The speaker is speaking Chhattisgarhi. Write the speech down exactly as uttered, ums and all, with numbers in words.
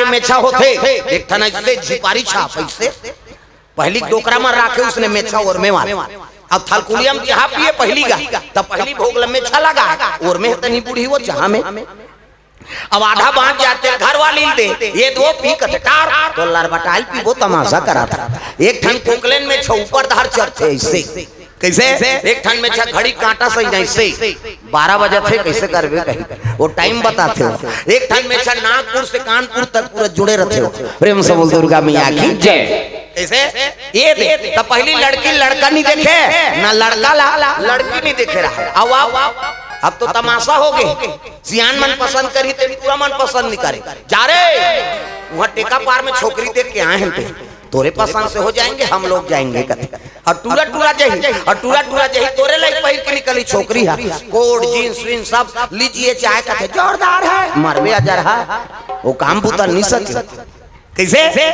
मेछा होथे, एक ठन ऐसे झिपारी छाप ऐसे, पहली डोकरा म राखे उसने मेछा ओरमे वाला। अब थलकुलिया म चाहा पिए पहली गा, तब पहली भोग ल मेछा लगा, ओरमे तनी बूढ़ी वो चाहा में। अब आधा बांच जाथे, घर वाली ल दे, ये दो पी कथे टार, तो लरबटाइल पीबो तमाशा करा था। एक ठन कोकलेन मेछा ऊपर धार चढ़थे ऐसे। कैसे? एक ठन मेछा घड़ी कांटा सही जैसे बारह बजे थे, कैसे करबे कही, वो टाइम बताथे। एक ठन मेछा नागपुर से कानपुर तक पूरा जुड़े रथे। प्रेम से बोल दुर्गा मैया की जय। कैसे? ये दे, तो पहली लड़की लड़का नहीं देखे, ना लड़का ला लड़की नहीं देखे रहा। अब, अब, अब तो तमाशा हो गए। सियान मन पसंद करी ते पूरा मन पसंद नहीं करे। जा रे, वहाँ टेका पार में छोकरी देख के आए हैं ते, तोरे पसंद से हो जाएंगे, हम लोग जाएंगे कथे। और टूरा टूरा जही, और टूरा टूरा जही, तोरे लाइक पहिर के निकली छोकरी है, कोट जींस वींस सब लीजिए चाहे कथे जोरदार है, मरबे अजर है, वो काम बुता नहीं सके। कैसे?